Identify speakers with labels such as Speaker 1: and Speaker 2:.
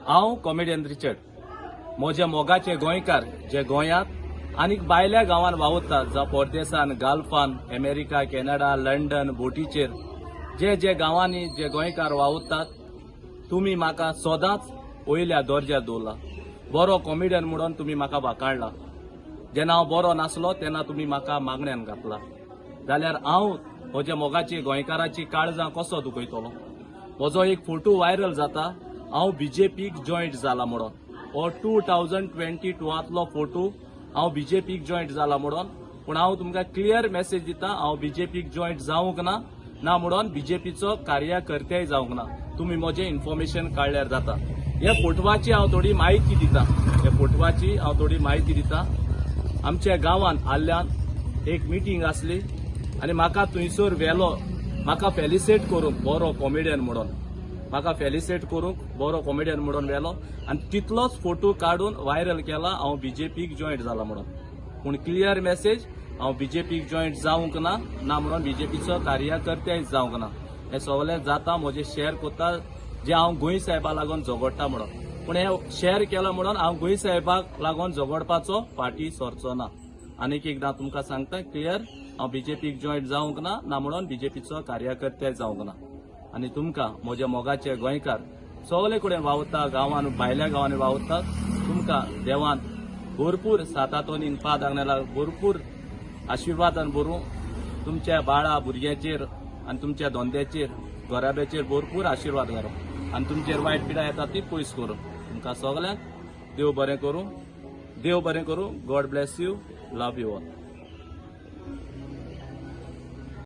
Speaker 1: हांव comedian Richard. म्हज्या मोगाचे गोंयकार जे गोंयांत आनीक भायल्या गांवांत वावुरतात, जावं परदेसान, गाल्फान, अमेरिका, कॅनडा, लंडन, बोटीचेर जे जे गांवांनी जे गोंयकार वावुरतात, तुमी म्हाका सदांच वयल्या दर्ज्यार दवरला. बरो कॉमेडियन म्हणून तुमी म्हाका वाखाणला. जेन्ना हांव बरो नासलो तेन्ना तुमी म्हाका मागण्यान घातला. जाल्यार हांव म्हज्या मोगाची गोंयकाराची काळजां कसो दुखयतलो? म्हजो एक फोटो व्हायरल जाता, हांव बीजेपीक जॉयंट जाला म्हणून. हो 2022तलो फोटो, हांव बीजेपीक जॉयंट जाला म्हणून. पूण हांव तुमकां क्लियर मेसेज दिता, हांव बीजेपीक जॉयंट जावंक ना, ना म्हणून बीजेपीचो कार्यकर्तेय जावंक ना. तुमी म्हजें इन्फॉर्मेशन काडल्यार जाता. ह्या फोटवाची हांव थोडी म्हायती दिता. ह्या फोटवाची हांव थोडी म्हायती दिता. आमच्या गांवांत आल्ल्यान एक मिटींग आसली आनी म्हाका थंयसर व्हेलो, म्हाका फेलिसेट करूंक, बरो कॉमेडियन म्हणून. म्हाका फेलिसेट करूंक, बरो कॉमेडियन म्हणून व्हेलो आनी तितलोच फोटो काडून व्हायरल केला, हांव बीजेपीक जॉयंट जाला म्हणून. पूण क्लियर मेसेज, हांव बीजेपीक जॉयंट जावंक ना, ना म्हणून बीजेपीचो कार्यकर्तेय जावंक ना. हें सगळें जाता म्हजें शेअर करता जे हांव गोंय साहेबा लागून झगडटा म्हणून. पूण हें शेअर केलां म्हणून हांव गोंय साहेबाक लागून झगडपाचो फाटी सरचो ना. आनीक एकदां तुमकां सांगता क्लियर, हांव बीजेपीक जॉयंट जावंक ना, ना म्हणून बीजेपीचो कार्यकर्ते जावंक ना. आनी तुमकां म्हज्या मोगाचे गोंयकार सगळे कडेन वावुरता, गांवान भायल्या गांवांनी वावुरतात, तुमकां देवान भरपूर सातातोनी पाद आंगणाला भरपूर आशिर्वादान भरूं. तुमच्या बाळा भुरग्यांचेर आनी तुमच्या धंद्याचेर, घराब्याचेर भरपूर आशिर्वाद घालूं आनी तुमचेर वायट पिडा येता ती पयस करूं. तुमकां सगल्यांक देव बरें करूं, देव बरें करूं. God bless you, love you all.